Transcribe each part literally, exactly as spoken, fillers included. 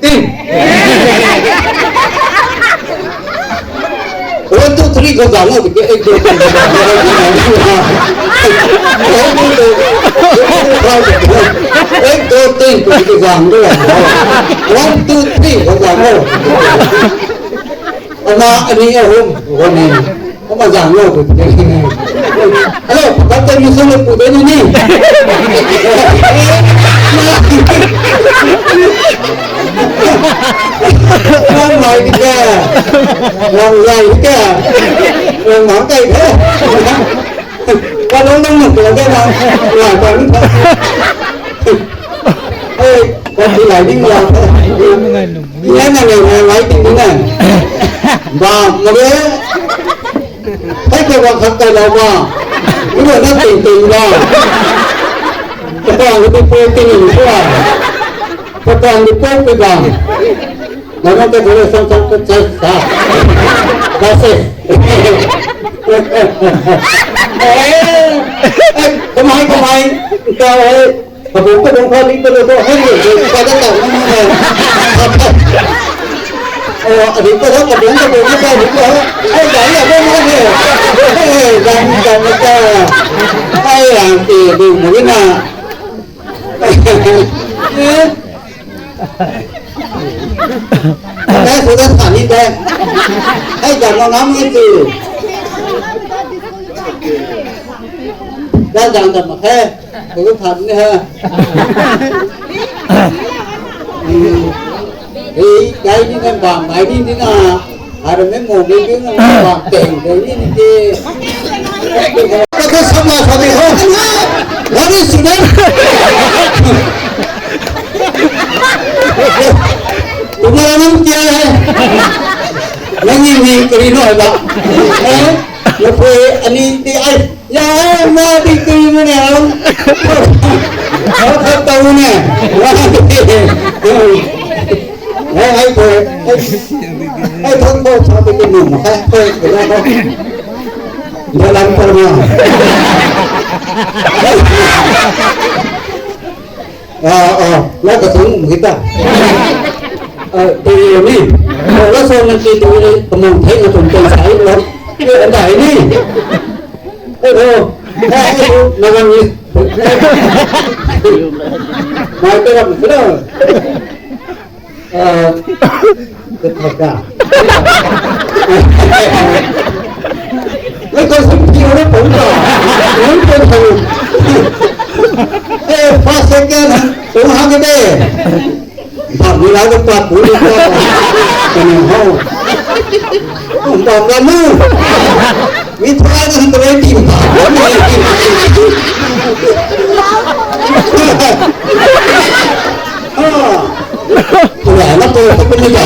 Tin. One, two, three khou zang o, tiki ek, do, tin, khou zang o. Ek, do, tin, khou zang o. One, two, three khou zang o. Ama, ani, ahum, wani. Ama zang o, tiki. Hello, pakatte mi sung pu de ni. Ram lai di ka. Ram lai di ka. Ram mang kai the. Ka long long nung ka na. Ram bam ta. Hey, ka di lai ding ya. Ni na na na lai ding ni na. Ba, ma le. Hei ke bang khat kai lau ba. Ni na na ting ting ba. Ka bang ni pu ting ting ba. Patang di pok pi bang. Nana ka dole sang sang ka chai sa. That's it. Eh, eh, kamai, kamai. Ka, eh, kabung, kabung kha di ka do do. Hei, hei, hei, ka da ta na na. Oh, adi ka da kabung, kabung kha di ka. Hei, dai ya, dai ya, hei. Hei, hei, dai, dai, dai. Hei, ang ti, di, mo na. Eh. Hei, sudah tani deh. Hei, jangan ngam itu. Dah, jangan dah makai. Sudah tani ha. Hmm. Hei, kai ni na bam, kai ni ni na. Arame mo ni ni na bam teng, kai ni ni ke. Kata sama sabi ho. What is that? तुम्हारा नाम क्या है? Nangniw ming kari na ba? Eh? Napui ani ti ai. Ya, ma di kari na ne. Kha kha tau ne. Wa di. Hei, hei, hei, hei. Hei, thang bo, thang bo, thang bo, hei, hei, hei, hei. Dalam perma. Ah, ah, la ka thang mo kita. Ah, tu ni. Oh, la so na ki tu ni, kamang thei na tum tum sai lo. Ye, anda ni. Hei, hei, hei, hei, na ni. Mai ka ram ka. Aa, ka thak ka. Mei khou sum thiu na pum ta. Nunc pum thau. Eh, first, second, han, pum hang ka de. Bam ni la ka pat bu ni ka. Ka ni ho. Pum bam ka nu. Mi thai na han ka rei tim bam ni. Ah. Tua na tua ta puni ta.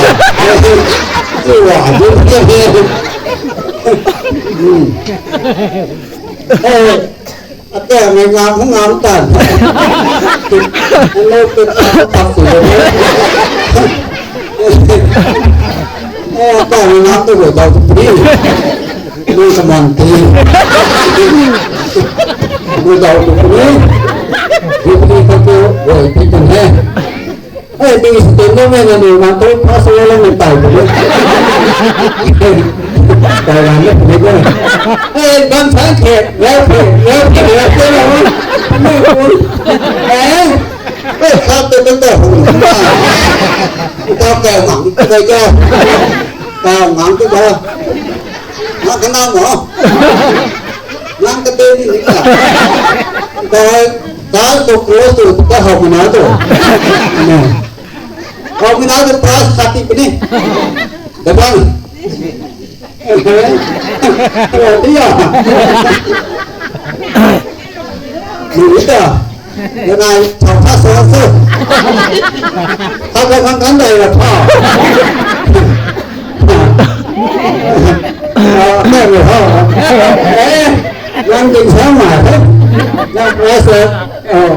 Tua, tua, tua. Hmm. Eh, ata ngai ngam, ngam tan. Hello, pe ta ta tu. Eh, ata ngai ngam tu ta tu. Ni kaman ti. Ni dau tu ni. Ni tu tu tu. Oi, ti tu hai. Hei, ti student na mei na ni, na tu pass na lang na tai tu ni. Tai lang na tu ni ko. Hei, ban than the, rau the, rau the, rau the, rau the. Ni ko. Eh? Hei, khat tu tu tu. Tau kau mang tu kau kau. Kau mang tu kau. Mak ka na mo. Nang ka te ni ni ka. Ka, ka so close to ka hau mana to. Ne. Hau mana to pass kati puni. Dabang. Hau dia. Ni ta. Ganai, chau tha sa sa. Hak la khang kan dai la tha. Ah, hei, hei, hei. Eh, nang ding sa ma, hei. Nang press, eh. Oh.